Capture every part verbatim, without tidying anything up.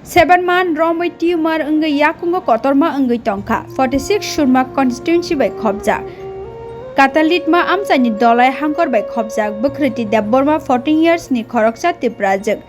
Seven man romwi tumor wngwi yakungo kotorma wngwi tongkha, forty six Surma constituency bai khopjak. Katalitma amchaini Dolai hangkor bai khopjak Bwkhriti Debbarma, fourteen years ni khoroksa Tiprajwk,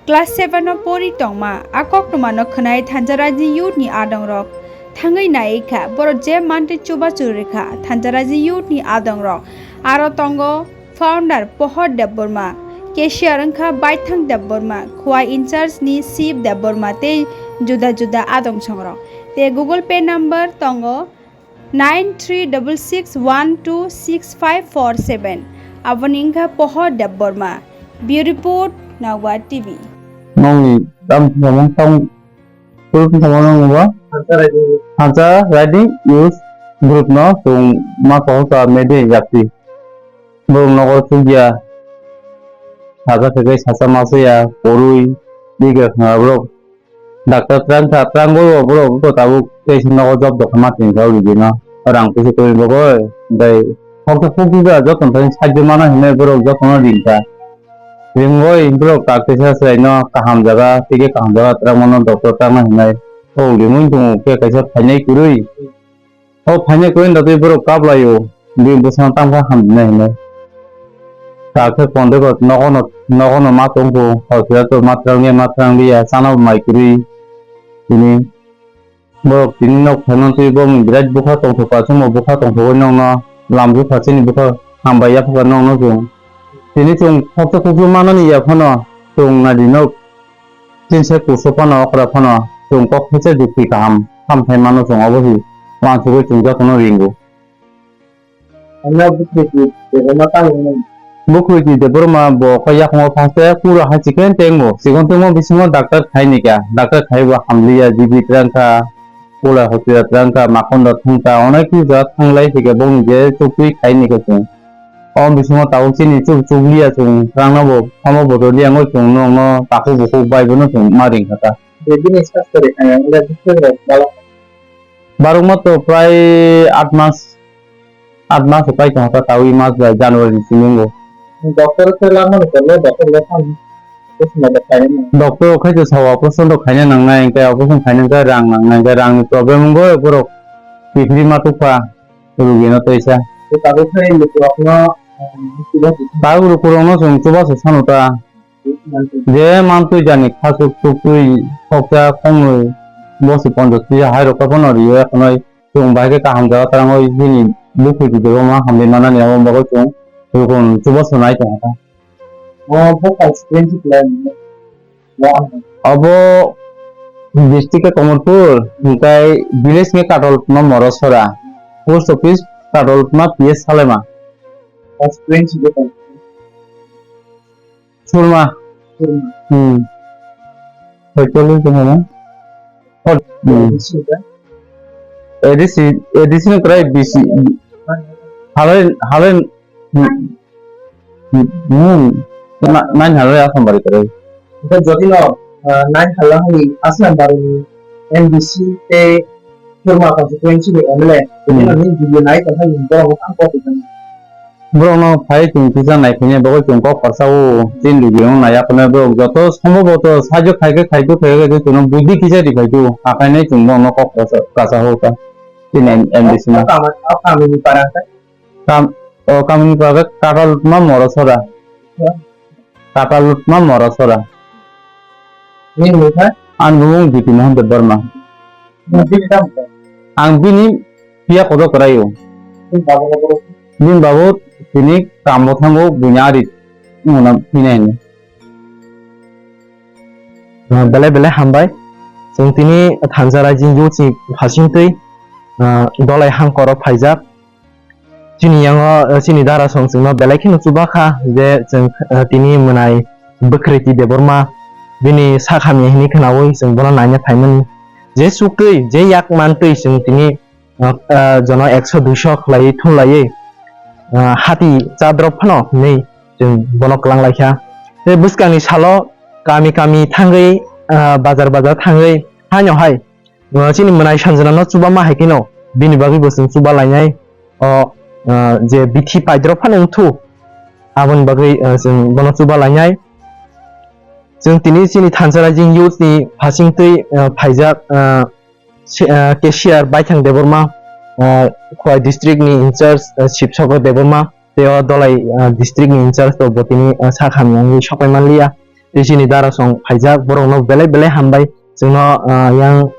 class seven o pori tongma. A koktwmano khwnai Thanjarajni youth ni adongrok thangwi naikha, borok je mantwi chubachu rikha. Thanjarajni youth ni adongrok aro tongo founder Pohor Debbarma, cashier wngkha Baithang Debbarma, Khowai in charge ni Shiv Debbarma tei juda juda adong songrok. Tei Google Pay number tongo nine three double six one two six five four seven. Aboni wngkha Pohor Debbarma. Bureau Report, Nokbar T V. Nongni tam samung tang Puruk tongmani wngwi bo Hansa Riding Youth Group no chwng ma kosom kha media yapri. Borok nogo chukya, sacha khe sacha ma chaya, kwrwi, bigra khna borok doctor twlang kha, twlangwi bo borok tabuk tei se nogo job dokha ma tongkha o rwgwino rang kusu kwrwi bagwi. Tei hokhe hukjwk joto thani sajjo mano hinwi borok jotono ringkha. Ringwi borok kak teisa chwraino kaham jaga, tei khe kaham jaga twlangmano doctor twlangna hinwi kok rimwi tongo, khe kaisa phainai kwrwi. O phainai kwrwi no tei borok kap laio, bini bwsano tamo khe hamjwnai hinwi. Kak khe pondai bo nogono, nogono ma tongkho, hospital to ma twlangya, ma twlangliya, chana bo mai kwrwi. Tini Borok tini nok phaimantwi bo birat bwkha tongthok, aswkno bwkha tongthogwi nokno lamjwkha, chini bwkha hambai yaphakha nokno chwng. Tini chwng khoksa khuksu manani ya phano chwng nadi nok chini sai kusu phano okra phano chwng kok khaisa jukti kaham hamthai mano chwng obo hi uansugwi chwng jotono ringo. Ano Bwkhriti Debbarma tamo wngmani? Bwkhriti Debbarma bo khe yakung o phaste kura hai chikon tengmo. Chikon tengmo bisingo doctor khaini kha. Doctor khai bo hamliya, G B twlang kha, Ulai hospital twlang kha, Makonda thung kha, onek ki jaga thanglai thike bongni je chukwi khaini kha chwng. O bisingo tabuk chini chuk chukliya chwng, twlangno bo omo bodol yang o chwng nokno takhuk bukhuk bai bono chwng ma ring kha ta. Je bini sastori khaina wngkha bwswk rok bala. Barokma to prai aat mas. Aat mas o kai tong kha, tawi mas bai January ni simi wngo. Doctor khe langmani tole, doctor le thang bwswk ma khaina. Doctor khai to sao operation rok khaina nangnai, hwnkhe operation khaina hwnkhe rang nangnai, hwnkhe rang ni problem wngo borok pipri ma tukha rugi no teisa. Tabuk khai lukurokno, um, tabuk lukurokno chwng chubachu sanu ta. Je mantwi jani khasuk suktwi khoksa khongnwi bosi ponchash tisa hai rok phano rio, ekhonoi chwng bahai khe kaham jaga twlangwi bini Bwkhriti Debbarma hambai manani abo bagwi chwng rukun chubachu nai tongkha. O bo constituency plan. Obo district khe Kamalpur, hwnkhe village khe Kataltma Morosora, post office Kataltma P S Salema. Constituency khe Surma. Surma. Hmm. Hoitoli tongmani. Oh, hmm. A D C ka? A D C, A D C no kwrai B C. Halai, halai, hmm. Hmm. Na-, nine halai Asambari kwrai. Hwnkhe jodi no, ah, nine halai Asambari ni M D C tei Surma constituency ni M L A, jodi no, hmm, nini video nai tongkha, nini borok no tang kok tongkha. Borokno phai chwng kisa naikhainai bagwi chwng kok khorsa o, chini logirokno naiya khwnai borok joto sombhoboto sahaijjo khaikhe khaikhe khaikhe chwngno buddhi kisa riphaidu, hakhainai chwng borokno kok khorsa kasa o ta chini M D C no. Kam-, o kamini para khe? Kam-, o kamini para khe Kataltma Morosora. Kataltma Morosora. Nini mung kha? Ani bumung Jyoti Mohan Debbarma. Nini bini tamo kha? Ang bini phiya kodo kwraio. Bini baba kotor? Bini babo tini kambo thango buini ari muna phinai hinwi. Ah, belai belai hambai. Chwng tini Thansa Raijini youth ni phasingtwi, ah, Dolai hangkoro phaijak. Chini yango, eh, chini dara song chwngno belai kheno chuba kha je chwng, eh, tini mwnai Bwkhriti Debbarma bini sak hamya hinwi khwnawi chwng bono naina phaimani. Je chuktwi, je yak mantwi chwng tini, eh, eh, jono ekso duiso khlaiwi thumlaiwi, eh, hati chadrop phano hinwi chwng bono kwlang laikha. Tei bwskangni salo kami kami thangwi, eh, bazar bazar thangwi haino hai Uh, chini mwnai sanjwna no chuba ma hai kheno bini bagwi bo chwng chuba lainai. O, uh, je bithi paidrop phano wngthu, aboni bagwi, uh, chwng bono chuba lainai. Chwng tini chini Thansa Rising Youth ni phasingtwi, ah, phaijak, ah, si-, ah, cashier Baithang Debbarma, ah, Khowai district ni in charge, ah, Shivsagar Debbarma, tei o Dholai, ah, district ni in charge to bo tini, ah, sak hamya wngwi sokpai manliya. Tei chini darasong phaijak, borokno belai belai hambai. Chwngno, ah, yang,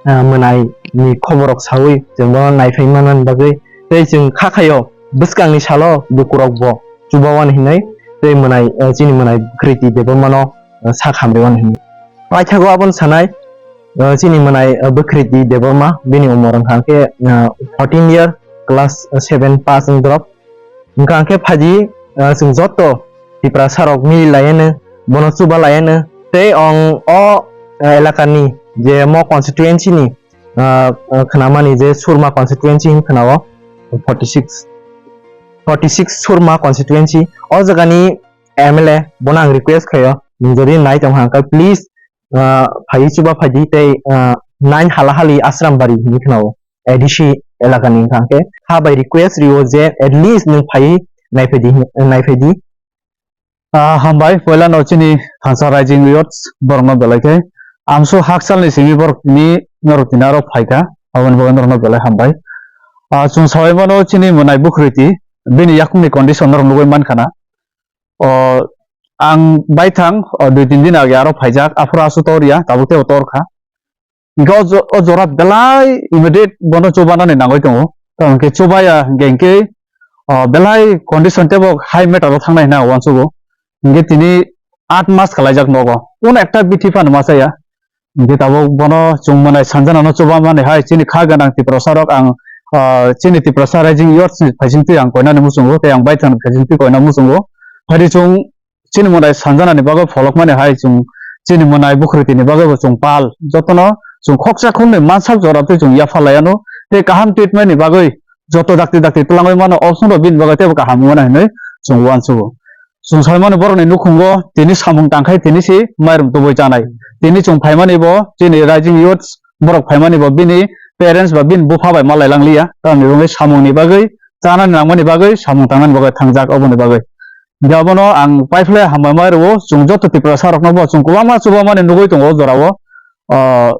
ah, mwnai ni khoborok sawi chwngno naiphai manani bagwi. Tei chwng kha khaio bwskangni salo lukurokbo chubawani hinwi tei mwnai, ah, chini mwnai Bwkhriti Debbarmano, ah, sak hamriwani hinwi. Paithago abono sanai, ah, chini mwnai, ah, Bwkhriti Debbarma, bini umor wngkha khe, ah, fourteen year, class seven pass wng drop. Hwnkha khe phaidi, ah, chwng joto Tiprasa rok mili laiano, bono chuba laiano. Tei ong o, ah, elakani je mo constituency ni, ah, ah, khnamani je Surma constituency hin khna o forty six, forty six Surma constituency. O jagani M L A bono ang request khaio, nwng jodi nai tong hang khe please, ah, phai chuba phaidi tei, ah, nine Halahali Asrambari hinwi khna o. A D C elakani hwnkha khe ha bai request rio je at least nwng phai naiphaidi, naiphaidi. Ah, hambai, poila no chini Thansa Rising Youth borok no belai khe amso hakchal ni simi borok ni norok tini aro phaikha, aboni bagwi norok no belai hambai. Ah, chwng sawi mano chini mwnai Bwkhriti bini yakung ni condition norok nugwi mankha na. O, ang Baithang, o, dui tin din age aro phaijak, aphuru asu tor ya, tabuk tei o tor kha. Hingke o jo-, o jora belai immediate bono chubanani nangoi tongo. Tamo hingke chubaya hingke hingke, o, belai condition tebo high matter o thangnai hina uansugo. Hingke tini aat mas kalaijak nogo. Kuno ekta bithi phano ma chaya. Hingke tabuk bono chwng mwnai sanjanano chubamani hai chini kha gwnang Tiprasa rok ang, o, chini Tiprasa Rising Youth ni phaisingtwi ang koinani muchungo tei ang Baithang ni phaisingtwi koina muchungo. Phaidi chwng chini mwnai sanjanani bagwi pholokmani hai chwng chini mwnai Bwkhriti ni bagwi bo chwng pal jotono chwng khoksa khoknwi mansal jora twi chwng yapha laiano tei kaham treatment ni bagwi joto dakti dakti twlangwi mano option rok bini bagwi teibo kaham wngmano hinwi chwng uansugo. Chwng saimani borokni nukhungo tini samung tangkhai tini si mairum tubui chanai. Tini chwng phaimani bo chini Rising Youth borok phaimani bo bini parents ba bini bupha bai malai langliya. Tamni wngwi samungni bagwi chanani nangmani bagwi samung tangnani bagwi thangjak oboni bagwi. Hingke abono ang paiphle hambai mai rwo, chwng joto Tiprasa rokno bo chwng kwbangma chubamani nugwi tongo o jorao, o,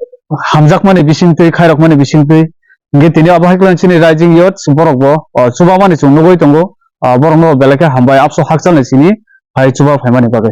hamjakmani bisingtwi, khairokmani bisingtwi. Hingke tini abo hai khwlai chini Rising Youth borok bo, o, chubamani chwng nugwi tongo, o, borokno belai khe hambai abso hakchalni simi hai chuba phaimani bagwi.